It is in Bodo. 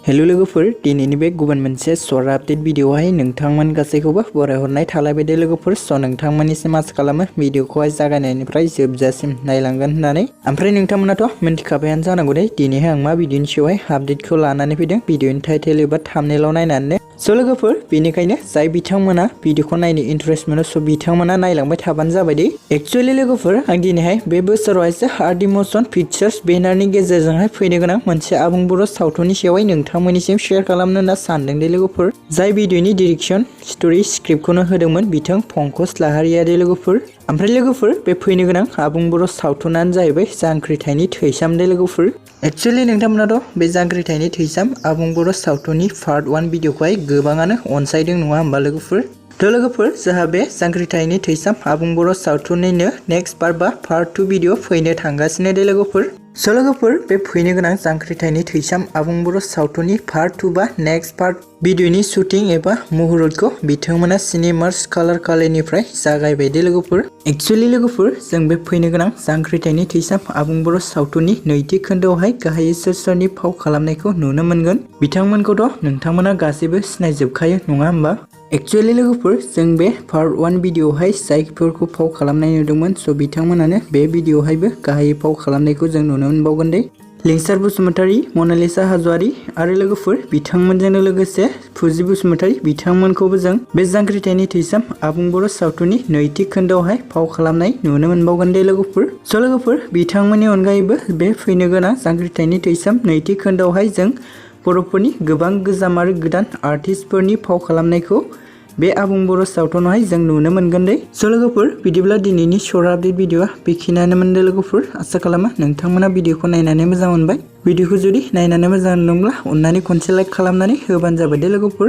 हेलो लोगोफोर दिनैनि बे गुबुन मोनसे शर्ट आपडेट भिडिअआवहाय नोंथांमोन गासैखौबो बरायहरनाय थालायबाय दे लोगोफोर। स' नोंथांमोननिसिम आसा खालामो भिडिअखौहाय जागायनायनिफ्राय जोबजासिम नायलांगोन होननानै। ओमफ्राय नोंथांमोनाथ' मिन्थिखाबायानो जानांगौ दे दिनैहाय आं मा भिडिअनि सायावहाय आपडेटखौ लानानै फैदों भिडिअनि टाइटेल एबा थाम्बनेइलाव नायनानै। स' लोगोफोर बेनिखायनो जाय बिथांमोना भिडिअखौ नायनो इन्टारेस्ट मोनो स' बिथांमोना नायलांबाय थाबानो जाबाय दे। एक्चुअली लोगोफोर आं दिनैहाय बे बोसोरावहायसो आर्ट मोशन पिक्चार्स बेनारनि गेजेरजोंहाय फैनो गोनां मोनसे आबुं बर' सावथुननि सायावहाय नोंथांमोननिसिम शेयार खालामनो होनना सानदों दे लोगोफोर। जाय भिडिअनि डिरेक्सन स्टोरी स्क्रिप्टखौनो होदोंमोन बिथां पंकज लाहारीया दे लोगोफोर। ओमफ्राय लोगोफोर बे फैनो गोनां आबुं बर' सावथुनानो जाहैबाय जांख्रिथायनि थैसाम दे लोगोफोर। एक्चुअली नोंथांमोनाथ' बे जांख्रिथायनि थैसाम आबुं बर' सावथुननि पार्ट 1 भिडिअखौहाय गोबाङानो अनसायदों नङा होमबा लोगोफोर। थ' लोगोफोर जोंहा बे जांख्रिथायनि थैसाम आबुं बर' सावथुननिनो नेक्स्ट पार्ट बा पार्ट 2 भिडिअ फैनो थांगासिनो दे लोगोफोर। स' लोगोफोर बे फैनो गोनां जांख्रिथायनि थैसाम आबुं बर' सावथुननि पार्ट 2 बा नेक्स्ट पार्ट भिडिअनि शुटिं एबा मुहुर्तखौ बिथांमोना सिनेमार्स कालार कालेनिफ्राय जागायबाय दे लोगोफोर। एक्चुअली लोगोफोर जों बे फैनो गोनां जांख्रिथायनि थैसाम आबुं बर' सावथुननि नैथि खोन्दोआवहाय गाहायै सोरनि फाव खालामनायखौ नुनो मोनगोन बिथांमोनखौथ' नोंथांमोना गासैबो सिनायजोबखायो नङा होमबा। एक्चुअली लोगोफोर जों बे पार्ट 1 भिडिअआवहाय जायफोरखौ फाव खालामनाय नुदोंमोन स' बिथांमोनानो बे भिडिअआवहायबो गाहायै फाव खालामनायखौ जों नुनो मोनबावगोन दे। लिंसार बसुमतारी, मनालिसा हाज'वारी आरो लोगोफोर बिथांमोनजोंनो लोगोसे फुजि बसुमतारी बिथांमोनखौबो जों बे जांख्रिथायनि थैसाम आबुं बर' सावथुननि नैथि खोन्दोआवहाय फाव खालामनाय नुनो मोनबावगोन दे लोगोफोर। स' लोगोफोर बिथांमोननि अनगायैबो बे फैनो गोनां जांख्रिथायनि थैसाम नैथि खोन्दोआवहाय जों बर'फोरनि गोबां गोजाम आरो गोदान आर्टिस्टफोरनि फाव खालामनायखौ बे आबुं बर' सावथुनावहाय जों नुनो मोनगोन दे। स' लोगोफोर बिदिब्ला दिनैनि शर्ट आपडेट भिडिअआ बेखिनियानोमोन दे लोगोफोर। आसा खालामो नोंथांमोना भिडिअखौ नायनानै मोजां मोनबाय। भिडिअखौ जुदि नायनानै मोजां मोनदोंब्ला अननानै खनसे लाइक खालामनानै होबानो जाबाय दे लोगोफोर।